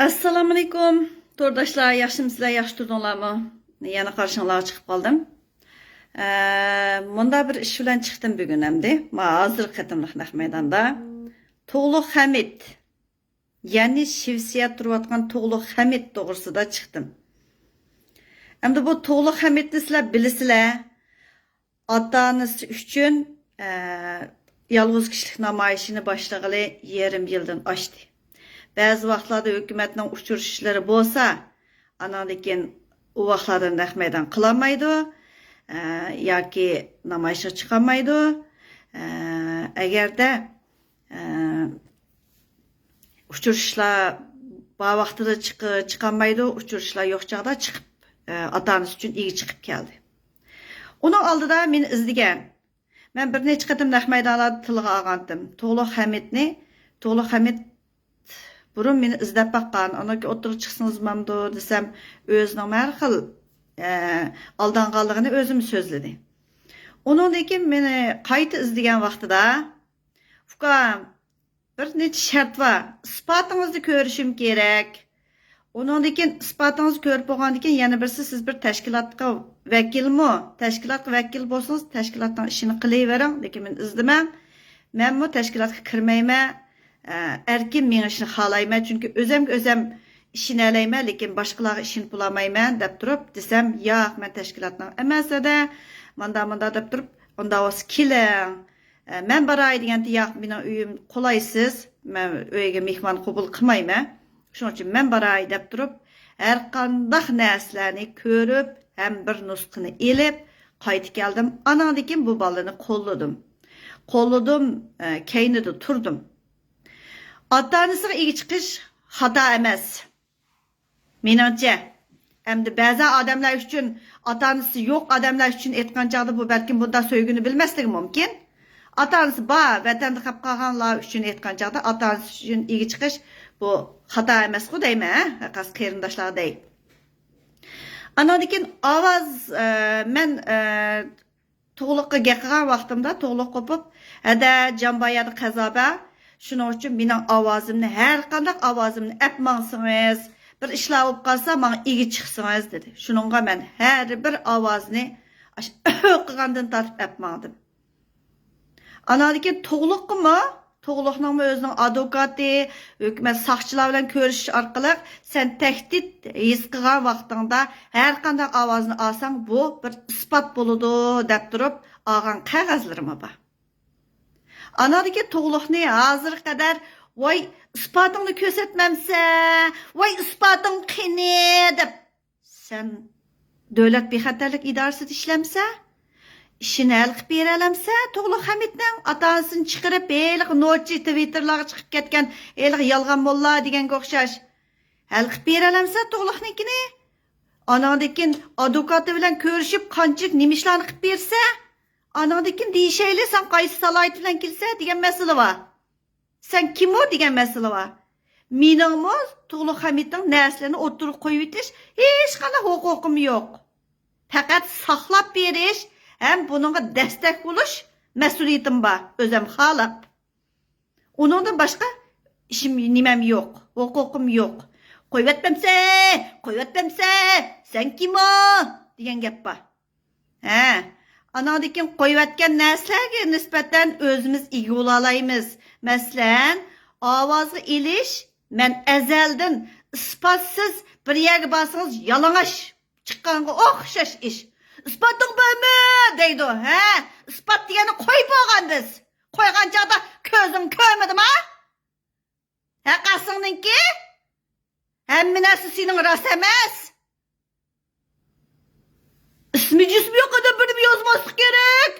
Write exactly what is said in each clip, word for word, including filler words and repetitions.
ئەسسالامۇئەلەيكۇم، تورداشلار، ياخشىمۇسىلەر، ياخشى تۇردۇڭلارمۇ؟ يەنە قارشىڭلارغا چىقىپ قالدىم. ئە، مۇنداق بىر ئىش بىلەن چىقتىم بۈگۈن ئەمدى. ما ھازىرقى قېتىملىق نەق مەيداندا تۇغلۇق خەمىت، يەنى شىۋېتسىيەدە تۇرۇۋاتقان تۇغلۇق خەمىت توغرىسىدا چىقتىم. ئەمدى بۇ تۇغلۇق خەمىتنى سىلەر بىلىسىلەر. ئاتا-ئانىسى ئۈچۈن، ئە، يالغۇز كىشىلىك نامايىشىنى باشلىغىلى يېرىم يىلدىن ئاشتى. بەزى ۋاقىتلاردا ھۆكۈمەتنىڭ ئۇچرىشىشلىرى بولسا، ئاناندىن كېيىن ئۇ ۋاقىتلاردا نەق مەيدان قىلالمايدۇ، ئە، ياكى نامايىشقا چىقالمايدۇ. ئە، ئەگەردە، ئە، ئۇچرىشىشلار بار ۋاقتىدا چىق-، چىقالمايدۇ، ئۇچرىشىشلار يوق چاغدا چىقىپ، ئە، ئاتا-ئانىسى ئۈچۈن ئىگە چىقىپ كەلدى. ئۇنىڭ ئالدىدا مېنى ئىزدىگەن. مەن بىر نەچچە قېتىم نەق مەيدانلاردا تىلغا ئالغانتىم. تۇغلۇق خەمىتنى، تۇغلۇق خەمىت بۇرۇن مېنى ئىزدەپ باققان، ئاندىن كېيىن ئوتتۇرىغا چىقسىڭىز بولمامدۇ دېسەم، ئۆزىنىڭ ھەر خىل، ئە، ئالدانغانلىقىنى ئۆزىمۇ سۆزلىدى. ئۇنىڭدىن كېيىن مېنى قايتا ئىزدىگەن ۋاقتىدا، ئۇكام، بىر نەچچە شەرت بار. ئىسپاتىڭىزنى كۆرۈشۈم كېرەك. ئۇنىڭدىن كېيىن ئىسپاتىڭىزنى كۆرۈپ بولغاندىن كېيىن يەنە بىرسى، سىز بىر تەشكىلاتقا ۋەكىلمۇ؟ تەشكىلاتقا ۋەكىل بولسىڭىز، تەشكىلاتنىڭ ئىشىنى قىلىۋېرىڭ، لېكىن مېنى ئىزدىمەڭ. مەنمۇ تەشكىلاتقا كىرمەيمەن. ئە، ئەركىن مېڭىشنى خالايمەن، چۈنكى ئۆزەمگە ئۆزەم ئىشىنەلەيمەن، لېكىن باشقىلارغا ئىشىنىپ بولالمايمەن دەپ تۇرۇپ دېسەم، ياق، مەن تەشكىلاتنىڭ ئەمەس ھەدە، ماندا ماندا دەپ تۇرۇپ، ئۇنداق بولسا كېلىڭ. ئە، مەن باراي دېگەندە، ياق، مېنىڭ ئۆيۈم قولايسىز، مەن ئۆيگە مېھمان قوبۇل قىلمايمەن، شۇنىڭ ئۈچۈن مەن باراي دەپ تۇرۇپ، ھەر قانداق نەرسىلەرنى كۆرۈپ ھەم بىر نۇسخىنى ئېلىپ قايتىپ كەلدىم. ئاناندىن كېيىن بۇ بالىنى قوللىدىم. قوللىدىم، ئە، كەينىدە تۇردۇم. ئاتا-ئانىسىغا ئىگە چىقىش خاتا ئەمەس. مېنىڭچە، ئەمدى بەزى ئادەملەر ئۈچۈن، ئاتا-ئانىسى يوق ئادەملەر ئۈچۈن ئېيتقان چاغدا، بۇ بەلكىم بۇنداق سۆيگۈنى بىلمەسلىكى مۇمكىن. ئاتا-ئانىسى بار، ۋەتەندە قېلىپ قالغانلار ئۈچۈن ئېيتقان چاغدا، ئاتا-ئانىسى ئۈچۈن ئىگە چىقىش بۇ خاتا ئەمەسقۇ دەيمەن، ھە؟ قاس قېرىنداشلار دەي. ئاناندىن كېيىن ئاۋاز، ئە، مەن، ئە، تۇغلۇققا گەپ قىلغان ۋاقتىمدا تۇغلۇق قوپۇپ، ھەدە، جان بايادا قەزا بار. شۇنىڭ ئۈچۈن مېنىڭ ئاۋازىمنى، ھەر قانداق ئاۋازىمنى ئەپ ماڭسىڭىز، بىر ئىشلار بولۇپ قالسا، ماڭا ئىگە چىقسىڭىز، دېدى. شۇنىڭغا مەن ھەر بىر ئاۋازنى ئاشۇ قىلغاندىن تارتىپ ئەپ ماڭدىم. ئاناندىن كېيىن تۇغلۇققىمۇ، تۇغلۇقنىڭمۇ ئۆزىنىڭ ئادۋوكاتى، ھۆكۈمەت ساقچىلار بىلەن كۆرۈشۈش ئارقىلىق، سەن تەھدىت ھېس قىلغان ۋاقتىڭدا ھەر قانداق ئاۋازنى ئالساڭ، بۇ بىر ئىسپات بولىدۇ، دەپ تۇرۇپ ئالغان قەغەزلىرىمۇ بار. ئاناندىكى تۇغلۇقنى ھازىرغا قەدەر، ۋاي، ئىسپاتىڭنى كۆرسەتمەمسە، ۋاي، ئىسپاتىڭ قېنى، دەپ، سەن دۆلەت بىخەتەرلىك ئىدارىسىدە ئىشلەمسە، ئىشىنى ھەل قىلىپ بېرەلەمسە، تۇغلۇق خەمىتنىڭ ئاتا-ئانىسىنى چىقىرىپ، ھېلىقى نوچى تىۋىتتېرلارغا چىقىپ كەتكەن، ھېلىقى يالغان موللا دېگەنگە ئوخشاش. ھەل قىلىپ بېرەلەمسە تۇغلۇقنىڭكىنى؟ ئاناندىن كېيىن ئادۋوكاتى بىلەن كۆرۈشۈپ، قانچىلىك نېمە ئىشلارنى قىلىپ بېرسە، ئاناندىن كېيىن دېيىشەيلى، سەن قايسى سالاھىيىتى بىلەن كېلىسە دېگەن مەسىلە بار. سەن كىمۇ دېگەن مەسىلە بار. مېنىڭمۇ تۇغلۇق خەمىتنىڭ نەرسىلىرىنى ئوتتۇرىغا قويۇۋېتىش ھېچقانداق ھوقۇقۇم يوق. پەقەت ساقلاپ بېرىش ھەم بۇنىڭغا دەستەك بولۇش مەسئۇلىيىتىم بار، ئۆزەم خالاپ. ئۇنىڭدىن باشقا ئىشىم، نېمەم يوق، ھوقۇقۇم يوق. قويۇۋەتمەمسە، قويۇۋەتمەمسە، سەن كىمۇ دېگەن گەپ بار. ھە، ئاناندىن كېيىن قويۇۋەتكەن نەرسىلەرگە نىسبەتەن ئۆزىمىز ئىگە بولالايمىز. مەسىلەن، ئاۋازغا ئېلىش، مەن ئەزەلدىن ئىسپاتسىز بىر يەرگە بارسىڭىز يالىڭاچ چىققانغا ئوخشاش ئىش. ئىسپاتىڭ بارمۇ؟ دەيدۇ. ھە، ئىسپات دېگەننى قويۇپ بولغان بىز. قويغان چاغدا كۆزۈڭ كۆرمىدىما؟ ھە، قاسىڭنىڭكى؟ ھەممە نەرسە سېنىڭ راست ئەمەس. ئىسمى جىسمى يوق ئادەم بىر نېمە يازماسلىق كېرەك.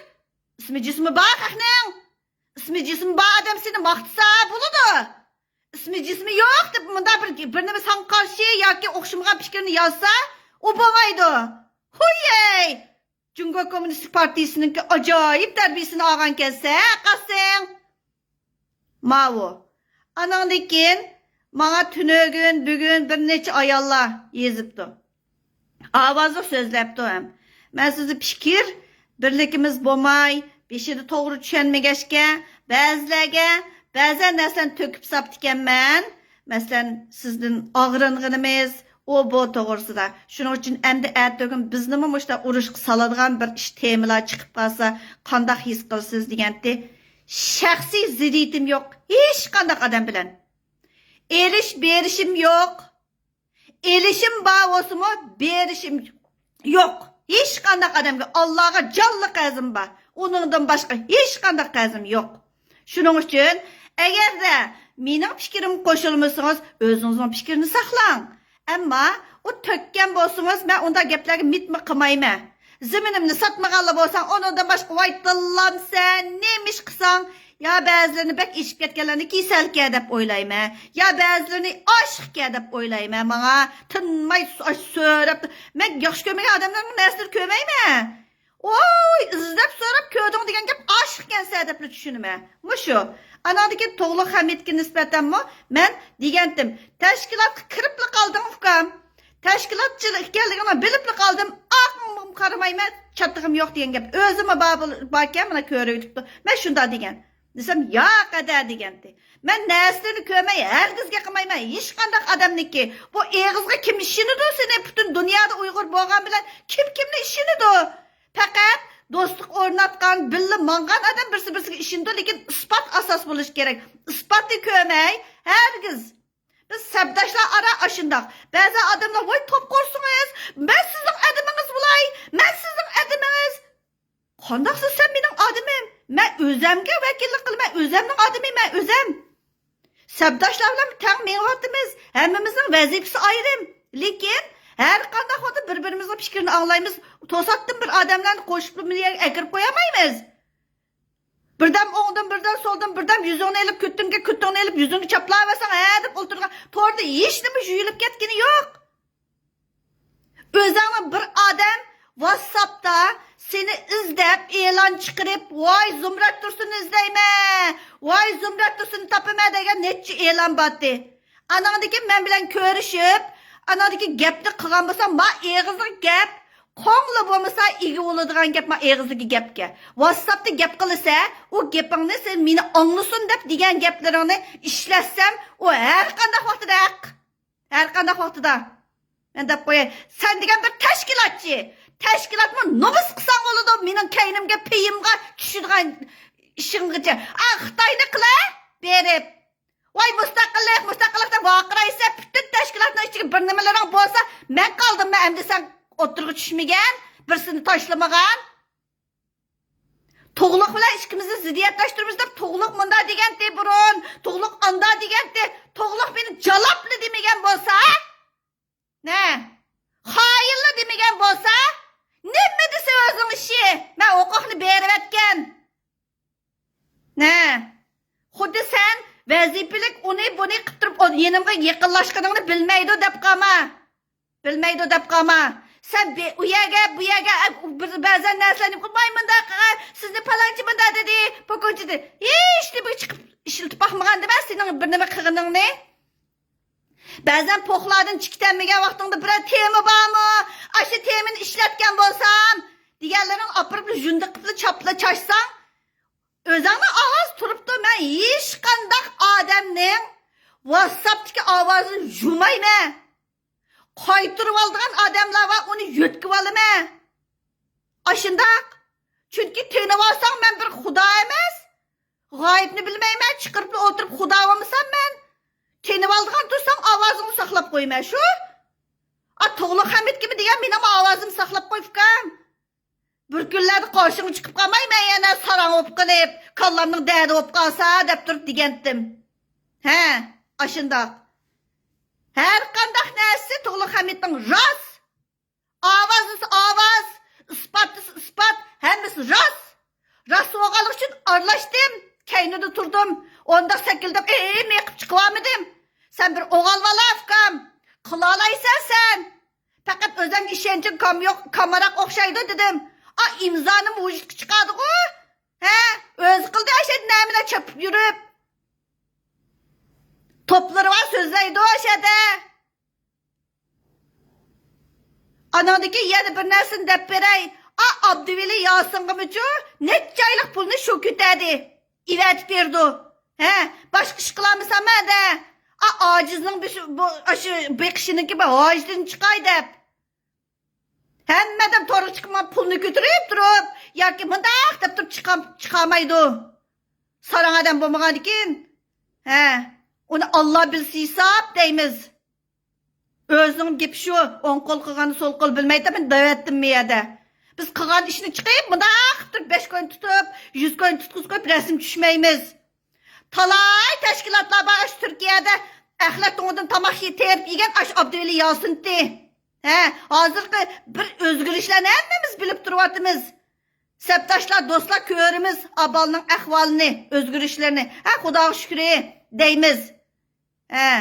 ئىسمى جىسمى بار خەقنىڭ. ئىسمى جىسمى بار ئادەم سېنى ماختىسا بولىدۇ. ئىسمى جىسمى يوق دەپ مۇنداق بىر، بىر نېمە ساڭا قارشى ياكى ئوخشىمىغان پىكىرنى يازسا، ئۇ بولمايدۇ. ھۇيەي! جۇڭگو كوممۇنىستىك پارتىيىسىنىڭكى ئاجايىپ تەربىيىسىنى ئالغانكەنسەن، قاسىڭ. ماۋۇ. ئانىڭدىن كېيىن ماڭا تۈنۈگۈن، بۈگۈن بىر نەچچە ئاياللار يېزىپتۇ. ئاۋازلىق سۆزلەپتۇ ھەم. مەن سىزنى پىكىر بىرلىكىمىز بولماي، بېشىدا توغرا چۈشەنمىگەچكە، بەزىلەرگە بەزەن نەرسىلەرنى تۆكۈپ ساپتىكەنمەن. مەسىلەن، سىزدىن ئاغرىنغىنىمىز ئۇ بۇ توغرىسىدا. شۇنىڭ ئۈچۈن ئەمدى ئەتىگۈن بىزنىمۇ مۇشۇنداق ئۇرۇشقا سالىدىغان بىر ئىش، تېمىلار چىقىپ قالسا، قانداق ھېس قىلىسىز دېگەنتى. شەخسىي زىددىيىتىم يوق ھېچقانداق ئادەم بىلەن. ئېلىش بېرىشىم يوق. ئېلىشىم بار بولسىمۇ، بېرىشىم يوق. ھېچقانداق ئادەمگە، ئاللاغا جانلىق قەرزىم بار. ئۇنىڭدىن باشقا ھېچقانداق قەرزىم يوق. شۇنىڭ ئۈچۈن، ئەگەردە مېنىڭ پىكرىمگە قوشۇلمىسىڭىز، ئۆزىڭىزنىڭ پىكرىنى ساقلاڭ. ئەمما ئۇ تۆككەن بولسىڭىز، مەن ئۇنداق گەپلەرگە مىتمۇ قىلمايمەن. زېمىنىمنى ساتمىغانلا بولساڭ، ئۇنىڭدىن باشقا، ۋاي تىللام سەن، نېمە ئىش قىلساڭ، يا بەزىلىرىنى بەك ئېشىپ كەتكەنلەرنى كېسەلكەن دەپ ئويلايمەن، يا بەزىلىرىنى ئاشىقكەن دەپ ئويلايمەن. ماڭا تىنماي سۆ-، سۆرەپ، مەن ياخشى كۆرمىگەن ئادەملەرنىڭ نەرسىلىرىنى كۆرمەيمەن. ئوي، ئىزدەپ سوراپ كۆردۈڭ دېگەن گەپ ئاشىقكەنسەن دەپلا چۈشىنىمەن. مۇشۇ. ئاناندىن كېيىن تۇغلۇق ھەمىتكە نىسبەتەنمۇ مەن دېگەنتىم، تەشكىلاتقا كىرىپلا قالدىڭ ئۇكام. تەشكىلاتچى ئىكەنلىكىڭنى بىلىپلا قالدىم. ئاقمۇ قارىمايمەن، چاتىقىم يوق دېگەن گەپ. ئۆزىمۇ بار بول-، باركەن، مانا كۆرۈۋېتىپتۇ. مەن شۇنداق دېگەن. دېسەم، ياق ھەدە دېگەنتى. مەن نەرسىلىرىنى كۆرمەي، ھەرگىز گەپ قىلمايمەن. ھېچقانداق ئادەمنىڭكى. بۇ ئېغىزغا كىم ئىشىنىدۇ سېنى؟ پۈتۈن دۇنيادا ئۇيغۇر بولغان بىلەن كىم كىمنى ئىشىنىدۇ؟ پەقەت دوستلۇق ئورناتقان، بىللە ماڭغان ئادەم بىرسى بىرسىگە ئىشىنىدۇ، لېكىن ئىسپات ئاساس بولۇشى كېرەك. ئىسپاتنى كۆرمەي، ھەرگىز. بىز سەپداشلار ئارا ئاشۇنداق. بەزى ئادەملەر، ۋاي توپ قۇرسىڭىز، مەن سىزنىڭ ئادىمىڭىز بولاي، مەن سىزنىڭ ئادىمىڭىز. قانداقسىز سەن مېنىڭ ئادىمىم؟ مەن ئۆزەمگە ۋەكىللىك قىلىمەن، ئۆزەمنىڭ ئادىمى مەن ئۆزەم. سەپداشلار بىلەن تەڭ مېڭىۋاتىمىز، ھەممىمىزنىڭ ۋەزىپىسى ئايرىم. لېكىن ھەر قانداق ۋاقىتتا بىر-بىرىمىزنىڭ پىكرىنى ئاڭلايمىز، توساتتىن بىر ئادەملەرنى قوشۇپلا بۇ يەرگە ئەكىرىپ قويالمايمىز. بىردەم ئوڭدىن، بىردەم سولدىن، بىردەم يۈزۈڭنى ئېلىپ، كۆتۈڭگە، كۆتۈڭنى ئېلىپ، يۈزۈڭگە چاپلاۋەرسەڭ، ھە دەپ ئولتۇرىدىغان. توردا ھېچنېمە يۇيۇلۇپ كەتكىنى يوق. ئۆزۈڭنى بىر ئادەم ۋاتساپتا سېنى ئىزدەپ، ئېلان چىقىرىپ، ۋاي زۇمرەت تۇرسۇننى ئىزدەيمەن، ۋاي زۇمرەت تۇرسۇننى تاپىمەن دېگەن نەچچە ئېلان بارتى. ئاناڭدىن كېيىن مەن بىلەن كۆرۈشۈپ، ئاناڭدىن كېيىن گەپنى قىلغان بولسام، ما ئېغىزلىق گەپ، قوڭلا بولمىسا ئىگە بولىدىغان گەپ، ما ئېغىزدىكى گەپكە. ۋاتساپتا گەپ قىلىسە، ئۇ گېپىڭنى سەن مېنى ئاڭلىسۇن دەپ دېگەن گەپلىرىڭنى ئىشلەتسەم، ئۇ ھەر قانداق ۋاقتىدا ھەق. ھەر قانداق ۋاقتىدا. مەن دەپ قوياي، سەن دېگەن بىر تەشكىلاتچى. تەشكىلاتمۇ نومۇس قىلساڭ بولىدۇ، مېنىڭ كەينىمگە، پېيىمغا چۈشىدىغان ئىشىڭغىچە. ئا، خىتاينى قىلە بېرىپ. ۋاي مۇستەقىللىق، مۇستەقىللىق دەپ ۋارقىرايسەن، پۈتۈن تەشكىلاتنىڭ ئىچىگە بىر نېمىلىرىڭ بولسا، مەن قالدىممۇ ئەمدى سەن ئوتتۇرىغا چۈشمىگەن، بىرسىنى تاشلىمىغان. تۇغلۇق بىلەن ئىككىمىزنى زىددىيەتلەشتۈرىمىز دەپ تۇغلۇق مۇنداق دېگەنتى بۇرۇن، تۇغلۇق ئانداق دېگەنتى، تۇغلۇق مېنى جالاپلا دېمىگەن بولسا، نە، خائىنلا دېمىگەن بولسا، نېمە دېسە ئۆزىنىڭ ئىشى، مەن ھوقۇقنى بېرىۋەتكەن. نە، خۇددى سەن ۋەزىپىلىك ئۇنى بۇنى قىپ تۇرۇپ، ئۇ يېنىمغا يېقىنلاشقىنىڭنى بىلمەيدۇ دەپ قالما. بىلمەيدۇ دەپ قالما. سەن بى-، ئۇ يەرگە، بۇ يەرگە، ئە، بىر، بەزەن نەرسىلەرنى، ۋاي مۇنداق قىلغان، سىزنى پالانچى مۇنداق دېدى، پوكۇنچى دېدى. ھېچنېمىگە چىقىپ ئىشلىتىپ باقمىغاندىمەن سېنىڭ بىر نېمە قىلغىنىڭنى. بەزەن پوخلاردىن چىكىتەلمىگەن ۋاقتىڭدا بىرەر تېما بارمۇ؟ ئاشۇ تېمىنى ئىشلەتكەن بولسام، دېگەنلىرىڭ ئاپىرىپلا يۇندى قىپلا چاپلا چاچساڭ، ئۆزۈڭنىڭ ئاۋازى تۇرۇپتۇ. مەن ھېچقانداق ئادەمنىڭ ۋاتساپتىكى ئاۋازىنى يۇمايمەن. قايتۇرۇۋالىدىغان ئادەملەر بار، ئۇنى يۆتكىۋالىمەن. ئاشۇنداق. چۈنكى تېنىۋالساڭ، مەن بىر خۇدا ئەمەس. غايىبنى بىلمەيمەن، چىقىرىپلا ئولتۇرۇپ خۇدا بولمىسام مەن. تېنىۋالىدىغان تۇرساڭ، ئاۋازىڭنى ساقلاپ قويىمەن، شۇ. ئا، تۇغلۇق ھەمىتكىمۇ دېگەن، مېنىڭمۇ ئاۋازىمنى ساقلاپ قوي، ئۇكام. بىر كۈنلەردە قارشىڭغا چىقىپ قالماي، مەن يەنە ساراڭ بولۇپ قېلىپ، كاللامنىڭ دەردى بولۇپ قالسا دەپ تۇرۇپ دېگەنتىم. ھە، ئاشۇنداق. ھەر قانداق نەرسىسى تۇغلۇق ھەمىتنىڭ راست. ئاۋاز دېسە ئاۋاز، ئىسپات دېسە ئىسپات، ھەممىسى راست. راست بولغانلىقى ئۈچۈن ئارىلاشتىم، كەينىدە تۇردۇم. ئۇنداق سەكىلدەپ، ئېي، مېقىپ چىقىۋالمىدىم. سەن بىر ئوغۇل بالا، ئۇكام. قىلالايسەن سەن. پەقەت ئۆزۈڭگە ئىشەنچىڭ كام يوق، كامراق ئوخشايدۇ دېدىم. ئا، ئىمزانىمۇ ۋۇجۇدقا چىقاردىغۇ. ھە، ئۆزى قىلدى ئەشەدە نەمىلەر چاپىپ يۈرۈپ. توپلىرى بار سۆزلەيدۇ ئەشەدە. ئاناڭدىن كېيىن يەنە بىر نەرسىنى دەپ بېرەي. ئا، ئابدۇۋەلى ياسىنغىمۇچۇ نەچچە ئايلىق پۇلنى شۇ كۆتەردى. ئېۋەتىپ بېرىدۇ. ھە، باشقا ئىش قىلالمىسام ھەدە. ئا، ئاجىزنىڭ بۇ، بۇ، ئاشۇ بېقىشىنىڭكى بىر ھاجىتىدىن چىقاي دەپ. ھەممە ئادەم تورغا چىقىپ، پۇلنى كۆتۈرۈپ تۇرۇپ، ياكى مۇنداق دەپ تۇرۇپ چىقام-، چىقالمايدۇ. ساراڭ ئادەم بولمىغاندىكىن، ھە، ئۇنى ئاللا بىلسە ھېساب دەيمىز. ئۆزىنىڭ گېپى شۇ، ئوڭ قول قىلغاننى سول قول بىلمەيدۇ، مەن دەۋەتتىم بۇ يەردە. بىز قىلغان ئىشنى چىقىپ، مۇنداق قىلىپ تۇرۇپ، بەش كوينى تۇتۇپ، يۈز كوينى تۇتقۇزۇپ قويۇپ، رەسىم چۈشمەيمىز. تالاي تەشكىلاتلار بار، ئاشۇ تۈركىيەدە ئەخلەت تۇڭىدىن تاماق يې-، تېرىپ يېگەن ئاشۇ ئابدۇۋەلى ياسىنتى. ھە، ھازىرقى بىر ئۆزگىرىشلەرنى ھەممىمىز بىلىپ تۇرۇۋاتىمىز. سەپداشلار، دوستلار، كۆرىمىز، ئابالنىڭ ئەھۋالىنى، ئۆزگىرىشلىرىنى. ھە، خۇداغا شۈكرى دەيمىز. ھە.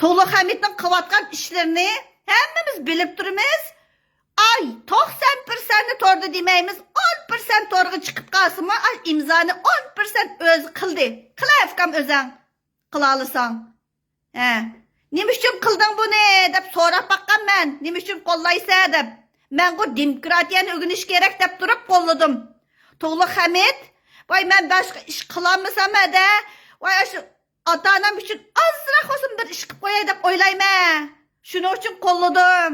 تۇغلۇق ھەمىتنىڭ قىلىۋاتقان ئىشلىرىنى ھەممىمىز بىلىپ تۇرىمىز. ئاي، توقسان پىرسەنتنى توردا دېمەيمىز، ئون پىرسەنت تورغا چىقىپ قالسىمۇ، ئاي، ئىمزانى ئون پىرسەنت ئۆزى قىلدى. قىلە ئۇكام ئۆزەڭ، قىلالىساڭ. ھە. نېمە ئۈچۈن قىلدىڭ بۇنى دەپ سوراپ باققان مەن. نېمە ئۈچۈن قوللايسەن دەپ. مەنغۇ دېموكراتىيەنى ئۆگىنىش كېرەك دەپ تۇرۇپ قوللىدىم. تۇغلۇق ھەمىت، ۋاي، مەن باشقا ئىش قىلالمىسام ھەدە، ۋاي، ئاشۇ ئاتا-ئانام ئۈچۈن ئازراق بولسىمۇ بىر ئىش قىلىپ قوياي دەپ ئويلايمەن. شۇنىڭ ئۈچۈن قوللىدىم.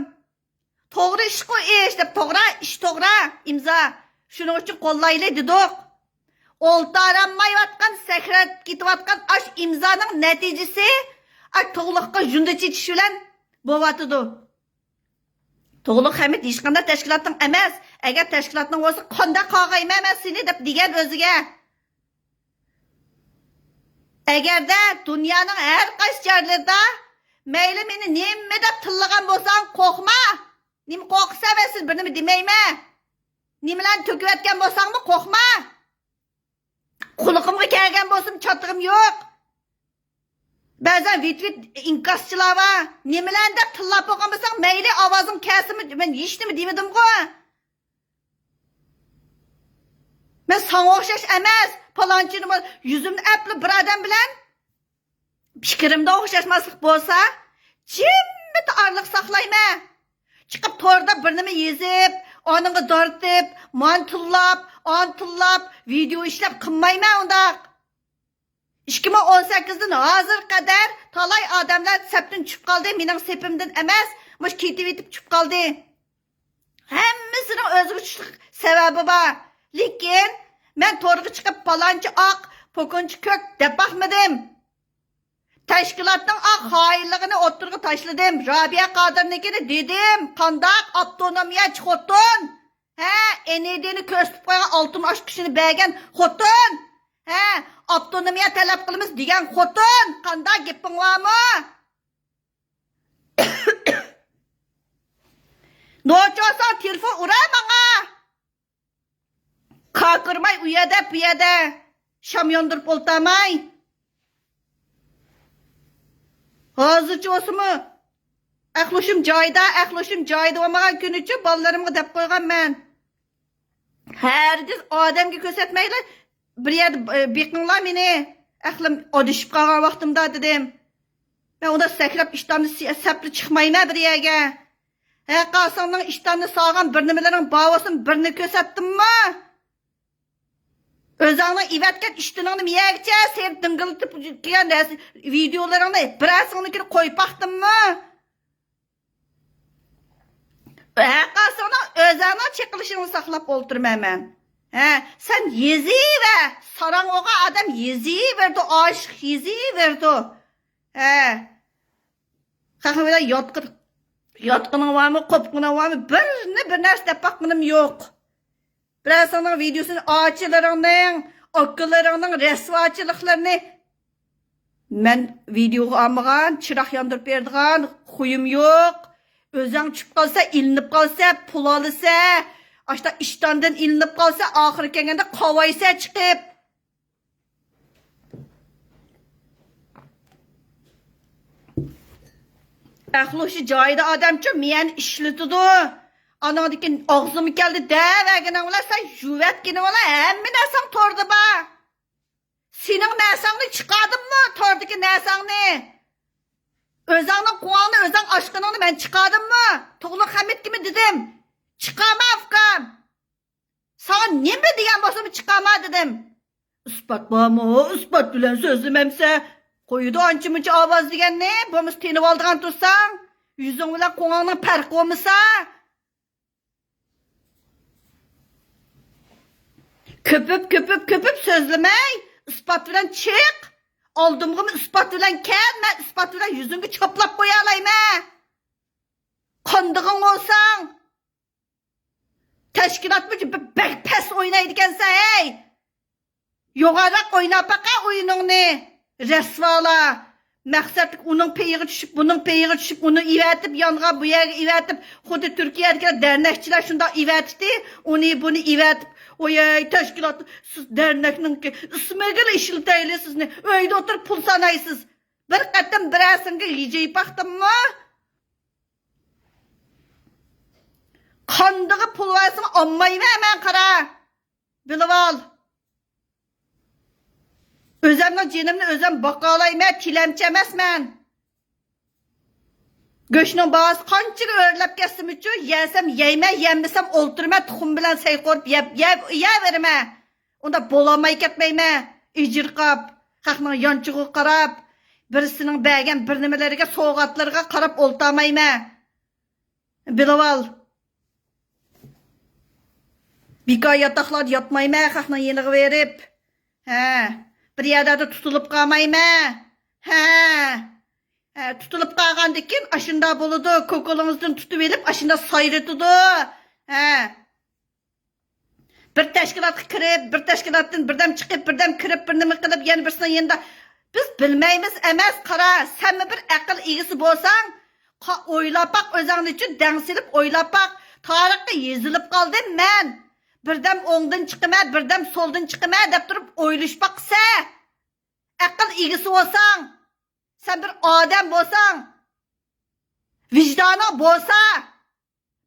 توغرا ئىشقۇ ئىش دەپ، توغرا ئىش، توغرا ئىمزا. شۇنىڭ ئۈچۈن قوللايلى دېدۇق. ئولتۇرالمايۋاتقان، سەكرەپ كېتىۋاتقان ئاش ئىمزانىڭ نەتىجىسى، ئاش تۇغلۇققا ژۇندا چېچىش بىلەن بولۇۋاتىدۇ. تۇغلۇق ھەمىت ھېچقانداق تەشكىلاتنىڭ ئەمەس. ئەگەر تەشكىلاتنىڭ بولسا، قانداق قاغايمەن مەن سېنى دەپ دېگەن ئۆزىگە. ئەگەردە دۇنيانىڭ ھەر قايسى جايلىرىدا مەيلى مېنى نېمە دەپ تىللىغان بولساڭ، قورقما. نېمە قورقىسەن، مەن سېنى بىر نېمە دېمەيمەن. نېمىلەرنى تۆكۈۋەتكەن بولساڭمۇ قورقما. قۇلىقىمغا كەلگەن بولسىمۇ چاتىقىم يوق. بەزەن ۋىت-ۋىت ئىنكاسچىلار بار. نېمىلەرنى دەپ تىللاپ بولغان بولساڭ، مەيلى ئاۋازىڭ كەلسىمۇ، مەن ھېچنېمە دېمىدىمغۇ. مەن ساڭا ئوخشاش ئەمەس، پالانچىنىمۇ يۈزۈمنى ئەپلا بىر ئادەم بىلەن پىكرىمدە ئوخشاشماسلىق بولسا، جىممىدە ئارىلىق ساقلايمەن. چىقىپ توردا بىر نېمە يېزىپ، ئانىڭغا دارتىپ، مانى تىللاپ، ئانى تىللاپ، ۋىدېئو ئىشلەپ قىلمايمەن ئۇنداق. ئىككى مىڭ ئون سەككىزدىن ھازىرغا قەدەر تالاي ئادەملەر سەپتىن چۈشۈپ قالدى، مېنىڭ سېپىمدىن ئەمەس، مۇشۇ كېتىۋېتىپ چۈشۈپ قالدى. ھەممىسىنىڭ ئۆزىگە چۈشلۈك سەۋەبى بار. لېكىن مەن تورغا چىقىپ، پالانچى ئاق، پوكۇنچى كۆك دەپ باقمىدىم. تەشكىلاتنىڭ ئاق خائىنلىقىنى ئوتتۇرىغا تاشلىدىم. رابىيە قادىرنىڭكىنى دېدىم. قانداق ئاپتونومىيەچى خوتۇن؟ ھە، ئېنىدىنى كۆرسىتىپ قويغان ئالتۇن ئاچقۇچىنى بەرگەن خوتۇن. ھە، ئاپتونومىيە تەلەپ قىلىمىز دېگەن خوتۇن. قانداق گېپىڭ بارمۇ؟ نوچى بولساڭ تېلېفون ئۇرە ماڭا. كاكىرماي ئۇ يەردە، بۇ يەردە شام ياندۇرۇپ ئولتۇرماي. ھازىرچە بولسىمۇ، ئەقلى-ھوشۇم جايىدا، ئەقلى-ھوشۇم جايىدا بولمىغان كۈنىچە بالىلىرىمغا دەپ قويغان مەن. ھەرگىز ئادەمگە كۆرسەتمەيلى، بىر يەردە، ئە، بېقىڭلار مېنى، ئەقلىم ئادىشىپ قالغان ۋاقتىمدا دېدىم. مەن ئۇنداق سەكرەپ ئىشتاننى سە-، سەپلا چىقمايمەن بىر يەرگە. ھە، قاسىڭنىڭ ئىشتاننى سالغان بىر نېمىلىرىڭ بار بولسۇن، بىرنى كۆرسەتتىممۇ؟ ئۆزۈڭنىڭ ئېۋەتكەن ئىشتىنىڭنى مىيەگىچە سېلىپ دىڭگىلىتىپ كەلگەن رەس-، ۋىدېئولىرىڭنى بىرەرسىڭنىڭكىنى قويۇپ باقتىممۇ؟ ھە، قاسىڭنىڭ ئۆزۈڭنىڭ چېقىلىشىڭنى ساقلاپ ئولتۇرىمەن مەن. ھە، سەن يېزىۋەر، ساراڭ بولغان ئادەم يېزىۋېرىدۇ، ئاشىق يېزىۋېرىدۇ. ھە. خەقنى بىلەن ياتقىن-، ياتقىنىڭ بارمۇ، قوپقىنىڭ بارمۇ؟ بىرنى بىر نەرسە دەپ باققىنىم يوق. بىرەرسىڭنىڭ ۋىدېئوسىنى، ئاچىلىرىڭنىڭ، ئاكىلىرىڭنىڭ رەسۋاچىلىقلىرىنى. مەن ۋىدېئوغا ئالمىغان، چىراغ ياندۇرۇپ بېرىدىغان خۇيۇم يوق. ئۆزۈڭ چۈشۈپ قالسا، ئىلىنىپ قالسا، پۇل ئالىسە، ئاشتا ئىشتاندىن ئىلىنىپ قالسا، ئاخىرى كەلگەندە قاۋايسە چىقىپ. ئەقلى-ھوشى جايىدا ئادەمچۇ مىيەنى ئىشلىتىدۇ. ئانىڭدىكى ئاغزىمۇ كەلدى دەۋەرگىنىڭ بىلەن سەن يۇۋەتكىنىڭ بىلەن ھەممە نەرسەڭ توردا بار. سېنىڭ نەرسەڭنى چىقاردىممۇ، توردىكى نەرسەڭنى؟ ئۆزەڭنىڭ قۇۋاڭنى، ئۆزەڭ ئاچقىنىڭنى مەن چىقاردىممۇ؟ تۇغلۇق خەمىتكىمۇ دېدىم، چىقارما ئۇكام. ساڭا نېمە دېگەن بولسىمۇ چىقارما دېدىم. ئىسپات بارمۇ؟ ئىسپات بىلەن سۆزلىمەمسە، قويىدۇ ئانچە-مۇنچە ئاۋاز دېگەننى، بولمىسا تىنىۋالىدىغان تۇرساڭ، يۈزۈڭ بىلەن قوڭۇڭنىڭ پەرقى بولمىسا. كۆپۈپ، كۆپۈپ، كۆپۈپ سۆزلىمەي، ئىسپات بىلەن چىق. ئالدىمغىمۇ ئىسپات بىلەن كەل، مەن ئىسپات بىلەن يۈزۈڭگە چاپلاپ قويالايمەن. قاندىغىڭ بولساڭ. تەشكىلاتمۇ بەك پەس ئوينايدىكەنسەن، ھەي! يوغانراق ئويناپ باقە ئويۇنۇڭنى، رەسۋالار! مەقسەتلىك ئۇنىڭ پېيىغا چۈشۈپ، بۇنىڭ پېيىغا چۈشۈپ، ئۇنى ئېۋەتىپ، يانغا، بۇ يەرگە ئېۋەتىپ، خۇددى تۈركىيەدىكى دەرنەكچىلەر شۇنداق ئېۋەتتى، ئۇنى، بۇنى ئېۋەتىپ، ۋايەي، تەشكىلات، سىز دەرنەكنىڭكى ئىسمىگىلا ئىشلىتەيلى سىزنى، ئۆيدە ئولتۇرۇپ پۇل سانايسىز. بىر قېتىم بىرەرسىڭگە ھىجىيىپ باقتىممۇ؟ قاندىغا پۇل بەرسىمۇ ئالمايمەن مەن، قارا. بىلىۋال. ئۆزەمنىڭ جېنىمنى ئۆزەم باقالايمەن، تىلەمچى ئەمەسمەن. گۆشنىڭ باھاسى قانچىلىك ئۆرلەپ كەتسىمۇچۇ، يەسەم يەيمەن، يەممىسەم ئولتۇرىمەن، تۇخۇم بىلەن سەي قورۇپ يەپ، يەپ، يەۋېرىمەن. ئۇنداق بولالماي كەتمەيمەن. ئىجىرقاپ، خەقنىڭ يانچۇقىغا قاراپ، بىرسىنىڭ بەرگەن بىر نېمىلىرىگە، سوۋغاتلىرىغا قاراپ ئولتۇرمايمەن. بىلىۋال. بىكار ياتاقلاردا ياتمايمەن، خەقنىڭ يېنىغا بېرىپ. ھە، بىر يەرلەردە تۇتۇلۇپ قالمايمەن. ھە. ھە، تۇتۇلۇپ قالغاندىكىن ئاشۇنداق بولىدۇ، كوكۇلىڭىزدىن تۇتۇۋېلىپ ئاشۇنداق سايرىتىدۇ. ھە. بىر تەشكىلاتقا كىرىپ، بىر تەشكىلاتتىن بىردەم چىقىپ، بىردەم كىرىپ، بىر نېمە قىلىپ، يەنە بىرسىنىڭ يېنىدا. بىز بىلمەيمىز ئەمەس، قارا، سەنمۇ بىر ئەقىل ئىگىسى بولساڭ، قا-، ئويلاپ باق، ئۆزۈڭنى ئۈچۈن دەڭ سېلىپ ئويلاپ باق. تارىخقا يېزىلىپ قالدىم مەن. بىردەم ئوڭدىن چىقىمەن، بىردەم سولدىن چىقىمەن دەپ تۇرۇپ ئويلىشىپ باقسە. ئەقىل ئىگىسى بولساڭ، سەن بىر ئادەم بولساڭ، ۋىجدانىڭ بولسا،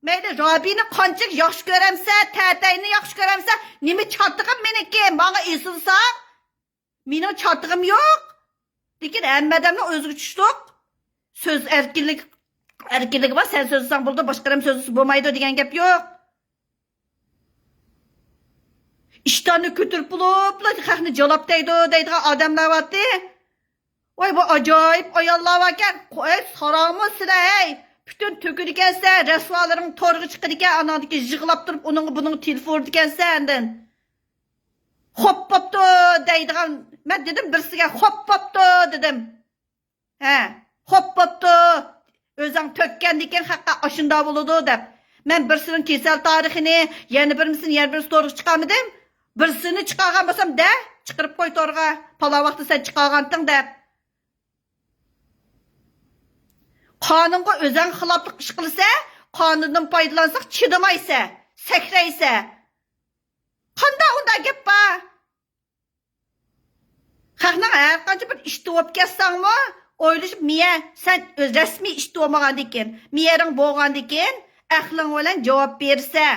مەيلى، رابىينى قانچىلىك ياخشى كۆرەمسە، تەتەينى ياخشى كۆرەمسە، نېمە چاتىقىم مېنىڭكى؟ ماڭا ئېسىلساڭ، مېنىڭ چاتىقىم يوق. لېكىن ھەممە ئادەمنىڭ ئۆزىگە چۈشلۈق سۆز ئەركىنلىك، ئەركىنلىكى بار. سەن سۆزلىسەڭ بولىدۇ، باشقا ئادەم سۆزلىسە بولمايدۇ دېگەن گەپ يوق. ئىشتاننى كۆتۈرۈپ بولۇپلا خەقنى جالاپ دەيدۇ دەيدىغان ئادەملەر بارتى. ۋاي، بۇ ئاجايىپ ئاياللار باركەن. قوي، ساراڭمۇ سىلە، ھەي! پۈتۈن تۆكىدىكەنسە، رەسۋالىرىڭ تورغا چىقىدىكەن، ئاناندىكى يىغلاپ تۇرۇپ ئۇنىڭغا بۇنىڭغا تېلېفون ئۇرىدىكەنسە ئاندىن. خوپ بوپتۇ دەيدىغان، مەن دېدىم بىرسىگە، خوپ بوپتۇ دېدىم. ھە، خوپ بوپتۇ. ئۆزۈڭ تۆككەندىكىن خەققە ئاشۇنداق بولىدۇ دەپ. مەن بىرسىنىڭ كېسەل تارىخىنى، يەنە بىرسىنى، يەنە بىرسى تورغا چىقارمىدىم. بىرسىنى چىقارغان بولسام دە، چىقىرىپ قوي تورغا. پالان ۋاقىتتا سەن چىقارغانتىڭ دەپ. قانۇنغا ئۆزۈڭ خىلاپلىق ئىش قىلسا، قانۇندىن پايدىلانساق چىدىمايسە، سەكرەيسە. قانداق ئۇنداق گەپ بار؟ خەقنىڭ ھەر قانچە بىر ئىشتا بولۇپ كەتسەڭمۇ، ئويلىشىپ مېيە، سەن ئۆز رەسمىي ئىشتا بولمىغاندىكىن، مېيەرىڭ بولغاندىكىن، ئەقلىڭ بىلەن جاۋاب بېرىسە.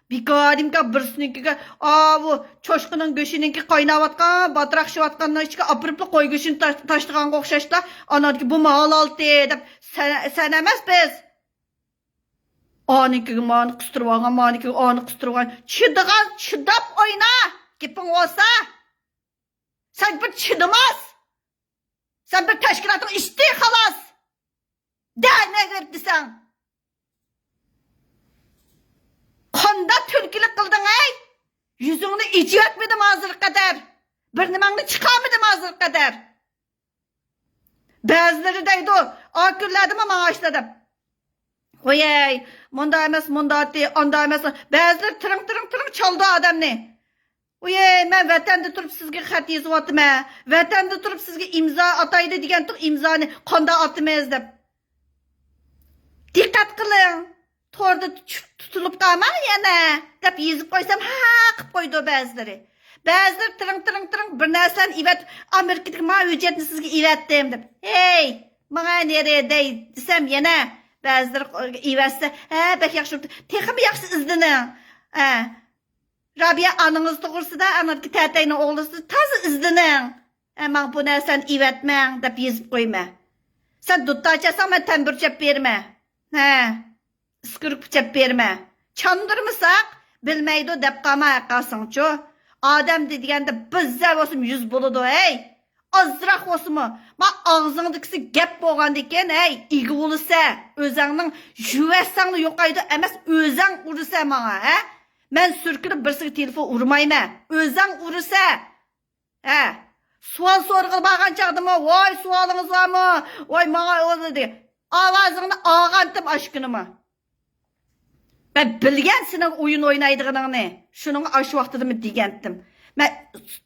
بىكارىمكا بىرسىنىڭكىگە، ئاۋۇ چوشقىنىڭ گۆشىنىڭكى قايناۋاتقان، باتراق شىۋاتقاننىڭ ئىچىگە ئاپىرىپلا قوي گۆشىنى تاش-، تاشلىغانغا ئوخشاشلا، ئاناندىكى بۇمۇ ھالالتى دەپ سەن، سەن ئەمەس بىز. ئانىڭكىگە مانى قىستۇرۇۋالغان، مانىڭكىگە ئانى قىستۇرۇۋالغان. چىدىغان، چىداپ ئوينا، گېپىڭ بولسا. سەن بىر چىدىماس. سەن بىر تەشكىلاتنىڭ ئىشچى، خالاس. دەرنەك بېرىپ دېسەڭ. قانداق تۈلكىلىك قىلدىڭ، ھەي؟ يۈزۈڭنى ئېچىۋەتمىدىم ھازىرغا قەدەر. بىر نېمەڭنى چىقارمىدىم ھازىرغا قەدەر. بەزىلىرى دەيدۇ، ئا كۈنلەردىمۇ ماڭا ئاشۇنداق دەپ. ۋويەي، مۇنداق ئەمەس، مۇنداقتى، ئانداق ئەمەس. بەزىلىرى تىرىڭ، تىرىڭ، تىرىڭ چالىدۇ ئادەمنى. ۋويەي، مەن ۋەتەندە تۇرۇپ سىزگە خەت يېزىۋاتىمەن. ۋەتەندە تۇرۇپ سىزگە ئىمزا ئاتايلى دېگەنتۇق، ئىمزانى قانداق ئاتىمىز دەپ. دىققەت قىلىڭ. توردا چۈ-، تۇتۇلۇپ قالماڭ يەنە، دەپ يېزىپ قويسام، ھە، قىپ قويىدۇ بەزىلىرى. بەزىلىرى تىرىڭ، تىرىڭ، تىرىڭ بىر نەرسىلەرنى ئېۋەت، ئامېرىكىدىكى مانا ھۆججەتنى سىزگە ئېۋەتتىم، دەپ. ھەي، ماڭا نېرى دەي دېسەم يەنە، بەزىلىرى ئېۋەتسە، ھە، بەك ياخشى بوپتۇ. تېخىمۇ ياخشى ئىزدىنىڭ. ھە. رابىيە ئانىڭىز توغرىسىدا، ئانىڭدىكى تەتەينىڭ ئوغلىسىدا تازا ئىزدىنىڭ. ھە، ماڭا بۇ نەرسىنى ئېۋەتمەڭ، دەپ يېزىپ قويىمەن. سەن دۇتار چالساڭ، مەن تەمبۇر چېلىپ بېرىمەن. ھە. ئىسكرىپكا چېلىپ بېرىمەن. چاندۇرمىساق، بىلمەيدۇ دەپ قالما ھەققاسىڭچۇ. ئادەم دېگەندە بىززە بولسىمۇ يۈز بولىدۇ، ھەي. ئازراق بولسىمۇ، ما ئاغزىڭدىكىسى گەپ بولغاندىكىن، ھەي، ئىگە بولىسە، ئۆزەڭنىڭ يۈۋەتسەڭلا يوقايدۇ ئەمەس، ئۆزەڭ ئۇرىسە ماڭا، ھە؟ مەن سۈركىلىپ بىرسىگە تېلېفون ئۇرمايمەن، ئۆزەڭ ئۇرىسە، ھە؟ سوئال سورىغىلى بارغان چاغدىمۇ، ۋاي، سوئالىڭىز بارمۇ؟ ۋاي، ماڭا ئۇ دېدى. ئاۋازىڭنى ئاغانتىم ئاشۇ كۈنىمۇ. مەن بىلگەن سېنىڭ ئويۇن ئوينايدىغىنىڭنى. شۇنىڭغا ئاشۇ ۋاقتىدىمۇ دېگەنتىم. مەن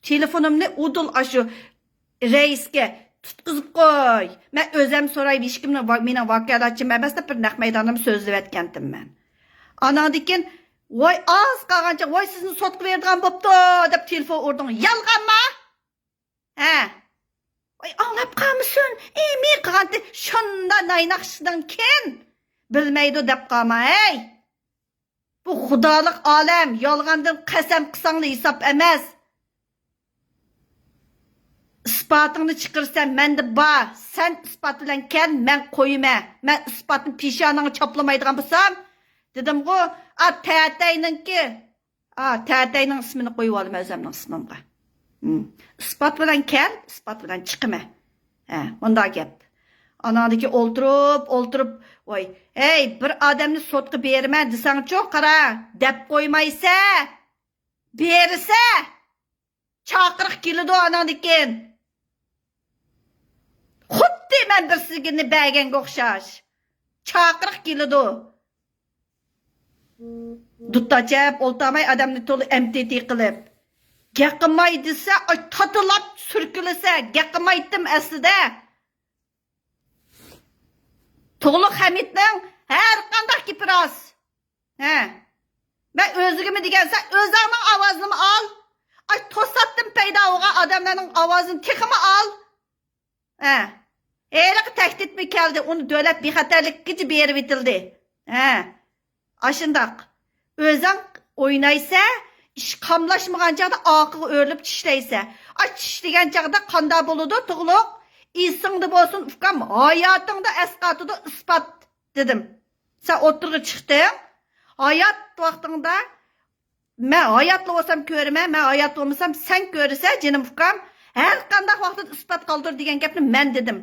تېلېفونۇمنى ئۇدۇل ئاشۇ رەئىسكە تۇتقۇزۇپ قوي. مەن ئۆزەم سوراي، ھېچكىمنىڭ ۋا-، مېنىڭ ۋاكالەتچىم ئەمەس دەپ بىر نەق مەيداندا سۆزلىۋەتكەنتىم مەن. ئاناندىن كېيىن، ۋاي، ئاز قالغانچە، ۋاي، سىزنى سوتقا بېرىدىغان بوپتۇ دەپ تېلېفون ئۇردۇڭ. يالغانما؟ ھە؟ ۋاي، ئاڭلاپ قالمىسۇن. ئېمى قىلغانتى شۇندا نايناقشىدىن كېيىن بىلمەيدۇ دەپ قالما، ھەي. بۇ خۇدالىق ئالەم، يالغاندىن قەسەم قىلساڭلا ھېساب ئەمەس. ئىسپاتىڭنى چىقىرىسەن، مەندە بار. سەن ئىسپات بىلەن كەل، مەن قويىمەن. مەن ئىسپاتنى پېشانىڭغا چاپلىمايدىغان بولسام، دېدىمغۇ، ئا، تەتەينىڭكى، ئا، تەتەينىڭ ئىسمىنى قويۇۋالىمەن ئۆزۈمنىڭ ئىسمىمغا. ھىم. ئىسپات بىلەن كەل، ئىسپات بىلەن چىقىمەن. ھە، مۇنداق گەپ. ئاناڭدىكى ئولتۇرۇپ، ئولتۇرۇپ، ۋاي، ھەي، بىر ئادەمنى سوتقا بېرىمەن دېسەڭچۇ، قارا، دەپ قويمايسە، بېرىسە، چاقىرىق كېلىدۇ ئاناڭدىن كېيىن. خۇددى مەن بىر سىزگىننى بەرگەنگە ئوخشاش. چاقىرىق كېلىدۇ. دۇتاچەپ ئولتۇرماي ئادەمنى تولا ئەمتىتى قىلىپ. گەقىماي دېسە، ئاي، تاتىلاپ سۈركىلىسە، گەقىمايتتىم ئەسلىدە. تۇغلۇق ھەمىتنىڭ ھەر قانداق گېپى راست. ھە. مەن ئۆزىگىمۇ دېگەنسەن، ئۆزۈڭنىڭ ئاۋازىنىمۇ ئال. ئاي، توساتتىن پەيدا بولغان ئادەملەرنىڭ ئاۋازىنى تېخىمۇ ئال. ھە. ھېلىقى تەھدىتمۇ كەلدى، ئۇنى دۆلەت بىخەتەرلىكىگىچە بېرىۋېتىلدى. ھە. ئاشۇنداق. ئۆزۈڭ ئوينايسە، ئىش قاملاشمىغان چاغدا ئارقىغا ئۆرۈلۈپ چىشلەيسە. ئا، چىشلىگەن چاغدا قاندا بولىدۇ، تۇغلۇق؟ ئېسىڭدە بولسۇن، ئۇكام، ھاياتىڭدا ئەسقاتىدۇ، ئىسپات، دېدىم. سەن ئوتتۇرىغا چىقتىڭ. ھايات ۋاقتىڭدا مەن ھاياتلا بولسام كۆرىمەن، مەن ھايات بولمىسام سەن كۆرىسەن، جېنىم ئۇكام. ھەر قانداق ۋاقىتتا ئىسپات قالدۇر دېگەن گەپنى مەن دېدىم.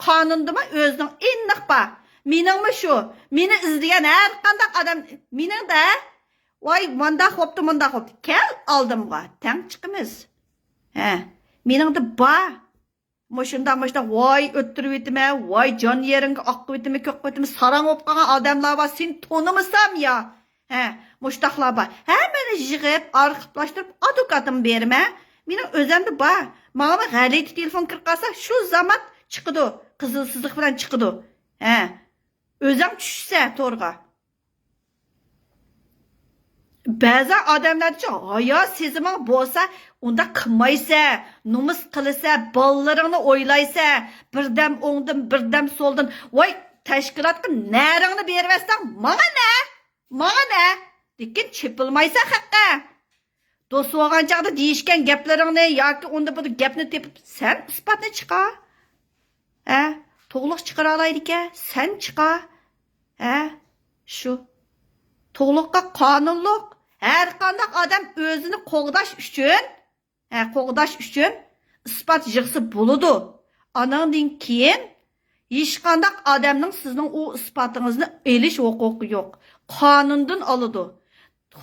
قانۇندىمۇ ئۆزىنىڭ ئېنىق بار. مېنىڭمۇ شۇ. مېنى ئىزدىگەن ھەر قانداق ئادەم مېنىڭدە، ۋاي، مانداق بوپتۇ، مۇنداق بوپتۇ. كەل ئالدىمغا، تەڭ چىقىمىز. ھە، مېنىڭدە بار. مۇشۇنداق، مۇشۇنداق، ۋاي ئۆتتۈرۈۋېتىمەن، ۋاي جان يېرىڭگە ئاققۇۋېتىمەن، كۆكقۇۋېتىمەن، ساراڭ بولۇپ قالغان ئادەملەر بار، سېنى تونۇمىسام يا. ھە، مۇشۇنداقلار بار. ھەممىنى يىغىپ، ئارقىپلاشتۇرۇپ، ئادۋوكاتىمغا بېرىمەن. مېنىڭ ئۆزەمدە بار. ماڭىمۇ غەلىتە تېلېفون كىرىپ قالسا، شۇ زامات چىقىدۇ. قىزىل سىزىق بىلەن چىقىدۇ. ھە، ئۆزەڭ چۈشىسەن تورغا. بەزى ئادەملەرچە ھايا سېزىمىڭ بولسا، ئۇنداق قىلمايسە، نومۇس قىلىسە، بالىلىرىڭنى ئويلايسە، بىردەم ئوڭدىن، بىردەم سولدىن. ۋاي، تەشكىلاتقا نەرىڭنى بېرىۋەتسەڭ، ماڭا نە؟ ماڭا نە؟ لېكىن چېپىلمايسەن خەققە. دوست بولغان چاغدا دېيىشكەن گەپلىرىڭنى ياكى ئۇندا بۇندا گەپنى تېپىپ، سەن ئىسپاتنى چىقار. ھە؟ تۇغلۇق چىقىرالايدىكەن، سەن چىقار. ھە؟ شۇ. تۇغلۇققا قانۇنلۇق. ھەر قانداق ئادەم ئۆزىنى قوغداش ئۈچۈن، ھە، قوغداش ئۈچۈن ئىسپات يىغسا بولىدۇ. ئاناندىن كېيىن ھېچقانداق ئادەمنىڭ سىزنىڭ ئۇ ئىسپاتىڭىزنى ئېلىش ھوقۇقى يوق. قانۇندىن ئالىدۇ.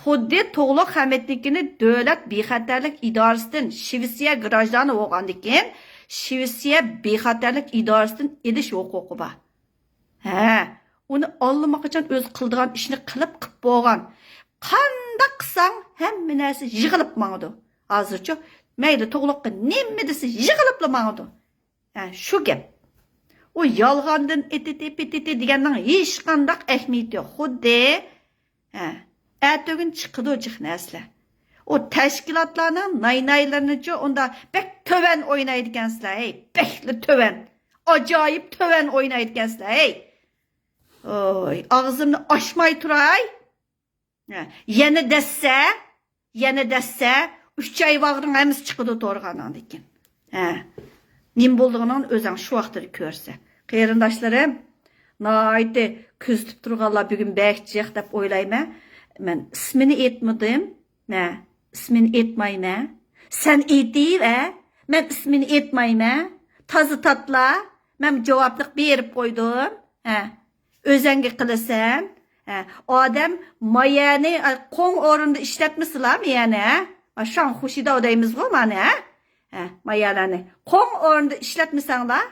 خۇددى تۇغلۇق خەمىتنىڭكىنى دۆلەت بىخەتەرلىك ئىدارىسىدىن، شىۋېتسىيە گراژدانى بولغاندىكىن، شىۋېتسىيە بىخەتەرلىك ئىدارىسىدىن ئېلىش ھوقۇقى بار. ھە، ئۇنى ئاللىماقاچان ئۆزى قىلىدىغان ئىشنى قىلىپ، قىپ بولغان. قانداق قىلساڭ، ھەممە نەرسە يىغىلىپ ماڭىدۇ. ھازىرچۇ، مەيلى تۇغلۇققا نېمە دېسە، يىغىلىپلا ماڭىدۇ. ھە، شۇ گەپ. ئۇ يالغاندىن ئېتىتى پېتىتى دېگەننىڭ ھېچقانداق ئەھمىيىتى يوق. خۇددى، ھە، ئەتىگۈن چىقىدۇ جىق نەرسىلەر. ئۇ تەشكىلاتلارنىڭ ناينايلىرىنىچۇ ئۇندا بەك تۆۋەن ئوينايدىكەنسىلەر، ھەي، بەكلا تۆۋەن. ئاجايىپ تۆۋەن ئوينايدىكەنسىلەر، ھەي. ئوي، ئاغزىمنى ئاچماي تۇراي. ھە، يەنە دەسسە، يەنە دەسسە، ئۈچ ئاي ۋاغرىڭ ھەممىسى چىقىدۇ تورغا ئاناندىن كېيىن. ھە، نېمە بولىدىغىنىڭنى ئۆزۈڭ شۇ ۋاقىتتا كۆرسە. قېرىنداشلىرىم، ناھايىتى كۆزىتىپ تۇرغانلار بۈگۈن بەك جىق دەپ ئويلايمەن. مەن ئىسمىنى ئېيتمىدىم. ھە، ئىسمىنى ئېيتمايمەن. سەن ئېيتىۋە، مەن ئىسمىنى ئېيتمايمەن. تازا تاتلا، مەن جاۋابلىق بېرىپ قويدۇم. ھە، ئۆزەڭگە قىلىسەن. ھە، ئادەم مايەنى، ئاي، قوڭ ئورنىدا ئىشلەتمىسىلا مايەنى، ھە؟ شاڭخۇشىدا دەيمىزغۇ مانا، ھە؟ ھە، مايەلەرنى قوڭ ئورنىدا ئىشلەتمىسەڭلار،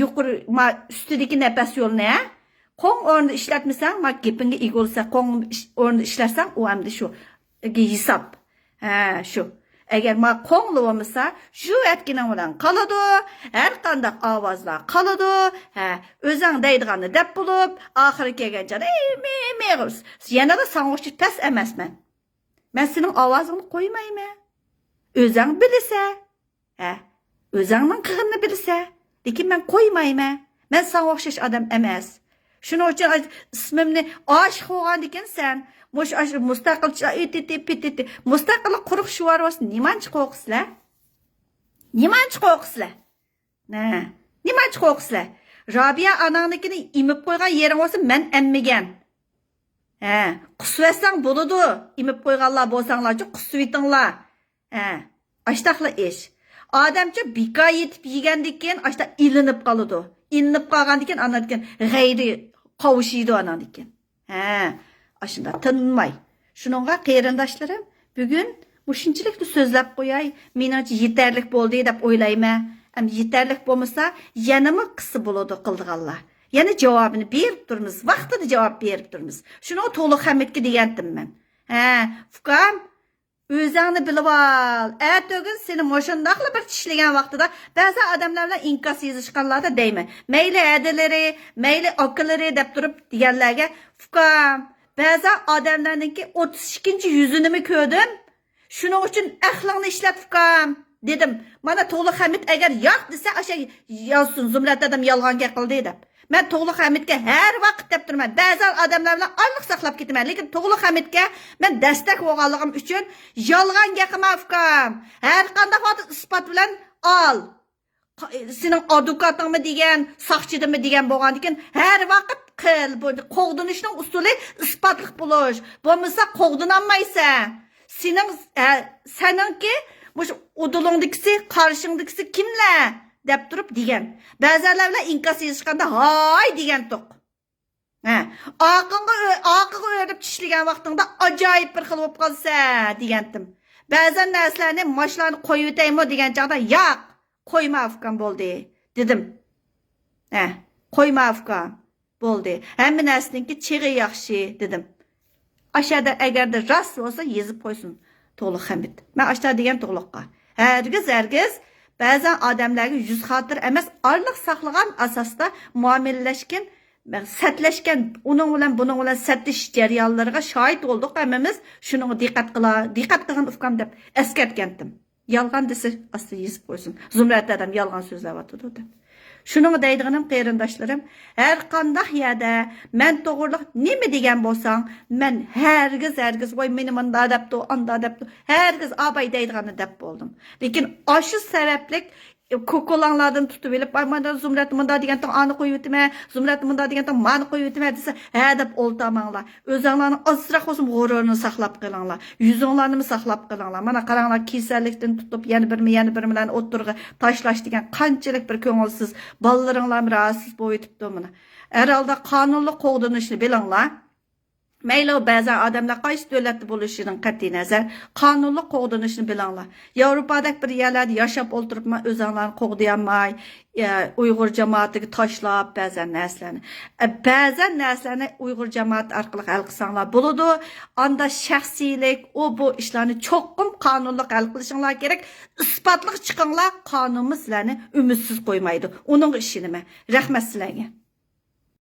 يۇقىرى، ما، ئۈستىدىكى نەپەس يولىنى، ھە؟ قوڭ ئورنىدا ئىشلەتمىسەڭ، ما، گېپىڭگە ئىگە بولسا، قوڭ ئىش-، ئورنىدا ئىشلەتسەڭ، ئۇ ئەمدى شۇ ھېساب. ھە، شۇ. ئەگەر ما قوڭلا بولمىسا، شۇ ئەتكىنىڭ بىلەن قالىدۇ، ھەر قانداق ئاۋازلار قالىدۇ، ھە، ئۆزەڭ دەيدىغاننى دەپ بولۇپ، ئاخىرى كەلگەن چاغدا، ئەي، مې، مې، يەنىلا ساڭا ئوخشاش پەس ئەمەسمەن. مەن سېنىڭ ئاۋازىڭنى قويمايمەن. ئۆزەڭ بىلىسە. ھە، ئۆزەڭنىڭ قىلغىنىنى بىلىسە. لېكىن مەن قويمايمەن. مەن ساڭا ئوخشاش ئادەم ئەمەس. شۇنىڭ ئۈچۈن ئاش-، ئىسمىمنى ئاشىق بولغاندىكىن سەن، مۇشۇ ئاش-، مۇستەقىل چا-، ئىتىتى، پىتىتى. مۇستەقىللىق قۇرۇق شۇۋار بولسا، نېمانچە قورقىسىلەر؟ نېمانچە قورقىسىلەر؟ ھە، نېمانچە قورقىسىلەر؟ رابىيە ئاناڭنىڭكىنى ئېمىپ قويغان يېرىڭ بولسا، مەن ئەممىگەن. ھە، قۇسۇۋەتسەڭ بولىدۇ. ئېمىپ قويغانلار بولساڭلارچۇ، قۇسۇۋېتىڭلار. ھە، ئاشتاقلا ئىش. ئادەمچۇ بىكار يېتىپ يېگەندىن كېيىن، ئاشتاق ئىلىنىپ قالىدۇ. ئىلىنىپ قالغاندىن كېيىن، ئاندىن كېيىن غەيرىي قاۋشىيدۇ ئاناندىن كېيىن. ھە، ئاشۇنداق تىنماي. شۇنىڭغا قېرىنداشلىرىم، بۈگۈن مۇشۇنچىلىكلا سۆزلەپ قوياي، مېنىڭچە يېتەرلىك بولدى دەپ ئويلايمەن. ئەمدى يېتەرلىك بولمىسا، يەنىمۇ قىلسا بولىدۇ قىلىدىغانلار. يەنە جاۋابىنى بېرىپ تۇرىمىز، ۋاقتىدا جاۋاب بېرىپ تۇرىمىز. شۇنىڭغا تۇغلۇق خەمىتكە دېگەنتىم مەن. ھە، ئۇكام، ئۆزەڭنى بىلىۋال. ئەتىگۈن سېنى مۇشۇنداقلا بىر چىشلىگەن ۋاقتىدا بەزى ئادەملەر بىلەن ئىنكاس يېزىشقانلاردا دەيمەن. مەيلى ھەدىلىرى، مەيلى ئاكىلىرى دەپ تۇرۇپ دېگەنلەرگە، ئۇكام، بەزى ئادەملەرنىڭكى ئوتتۇز ئىككىنچى يۈزىنىمۇ كۆردۈم. شۇنىڭ ئۈچۈن ئەقلىڭنى ئىشلەت، ئۇكام، دېدىم. مانا تۇغلۇق خەمىت ئەگەر ياق دېسە، ئاشۇ يازسۇن، زۇمرەت ئادەم يالغان گەپ قىلدى دەپ. مەن تۇغلۇق خەمىتكە ھەر ۋاقىت دەپ تۇرىمەن. بەزى ئادەملەر بىلەن ئارىلىق ساقلاپ كېتىمەن، لېكىن تۇغلۇق خەمىتكە مەن دەستەك بولغانلىقىم ئۈچۈن يالغان گەپمە، ئۇكام. ھەر قانداق ۋاقىت ئىسپات بىلەن ئال. سېنىڭ ئادۋوكاتىڭمۇ دېگەن، ساقچىدىمۇ دېگەن بولغاندىكىن، ھەر ۋاقىت قىل. بۇ قوغدىنىشنىڭ ئۇسۇلى ئىسپاتلىق بولۇش. بولمىسا قوغدىنالمايسەن. سېنىڭ، ھە، سېنىڭكى مۇشۇ ئۇدۇلۇڭدىكىسى، قارشىڭدىكىسى كىملەر؟ دەپ تۇرۇپ دېگەن. بەزەنلەر بىلەن ئىنكاس يېزىشقاندا ھاي دېگەنتۇق. ھە، ئاقىڭغا ئۆ-، ئاقىغا ئۆرۈپ چىشلىگەن ۋاقتىڭدا ئاجايىپ بىر خىل بولۇپ قالىسەن دېگەنتىم. بەزەن نەرسىلەرنى ماشۇلارنى قويۇۋېتەيمۇ دېگەن چاغدا، ياق، قويما ئۇكام، بولدى، دېدىم. ھە، قويما ئۇكام، بولدى. ھەممە نەرسىنىڭكى چېغى ياخشى، دېدىم. ئاشەدە ئەگەردە راست بولسا يېزىپ قويسۇن تۇغلۇق خەمىت. مەن ئاشتا دېگەن تۇغلۇققا. ھەرگىز، ھەرگىز بەزەن ئادەملەرگە يۈز خاتىرە ئەمەس، ئارىلىق ساقلىغان ئاساستا مۇئامىلىلەشكىن، سەتلەشكەن، ئۇنىڭ بىلەن بۇنىڭ بىلەن سەتلىشىش جەريانلىرىغا شاھىت بولدۇق ھەممىمىز. شۇنىڭغا دىققەت قىلا-، دىققەت قىلغىن ئۇكام دەپ ئەسكەرتكەنتىم. يالغان دېسە ئاستا يېزىپ قويسۇن. زۇمرەت ئادەم يالغان سۆزلەۋاتىدۇ دەپ. شۇنىڭغا دەيدىغىنىم قېرىنداشلىرىم، ھەر قانداق يەردە مەن توغرىلىق نېمە دېگەن بولساڭ، مەن ھەرگىز، ھەرگىز ۋاي مېنى مۇندا دەپتۇ، ئاندا دەپتۇ، ھەرگىز ئاباي دەيدىغاننى دەپ بولدۇم. لېكىن ئاشۇ سەۋەبلىك كوكۇلاڭلاردىن تۇتۇۋېلىپ، ئاي، مانا زۇمرەت مۇندا دېگەنتىڭ ئانى قويۇۋېتىمەن، زۇمرەت مۇندا دېگەنتىڭ مانى قويۇۋېتىمەن دېسە، ھە دەپ ئولتۇرماڭلار. ئۆزۈڭلارنىڭ ئازراق بولسىمۇ غۇرۇرىنى ساقلاپ قېلىڭلار. يۈزۈڭلارنىمۇ ساقلاپ قېلىڭلار. مانا قاراڭلار، كېسەللىكتىن تۇتۇپ يەنە بىرمۇ، يەنە بىرمۇلارنى ئوتتۇرىغا تاشلاش دېگەن قانچىلىك بىر كۆڭۈلسىز، بالىلىرىڭلارمۇ راھەتسىز بولۇۋېتىپتۇ مانا. ھەر ھالدا قانۇنلۇق قوغدىنىشنى بىلىڭلار. مەيلى، بەزى ئادەملەر قايسى دۆلەتتە بولۇشىدىن قەتئىينەزەر، قانۇنلۇق قوغدىنىشنى بىلىڭلار. ياۋروپادەك بىر يەرلەردە ياشاپ ئولتۇرۇپمۇ ئۆزۈڭلارنى قوغدىيالماي، ئە، ئۇيغۇر جامائىتىگە تاشلاپ بەزەن نەرسىلەرنى. ئە، بەزەن نەرسىلەرنى ئۇيغۇر جامائىتى ئارقىلىق ھەل قىلساڭلار بولىدۇ. ئاندا شەخسىيلىك، ئۇ بۇ ئىشلارنى چوقۇم قانۇنلۇق ھەل قىلىشىڭلار كېرەك. ئىسپاتلىق چىقىڭلار، قانۇنمۇ سىلەرنى ئۈمىدسىز قويمايدۇ. ئۇنىڭغا ئىشىنىمەن. رەھمەت سىلەرگە.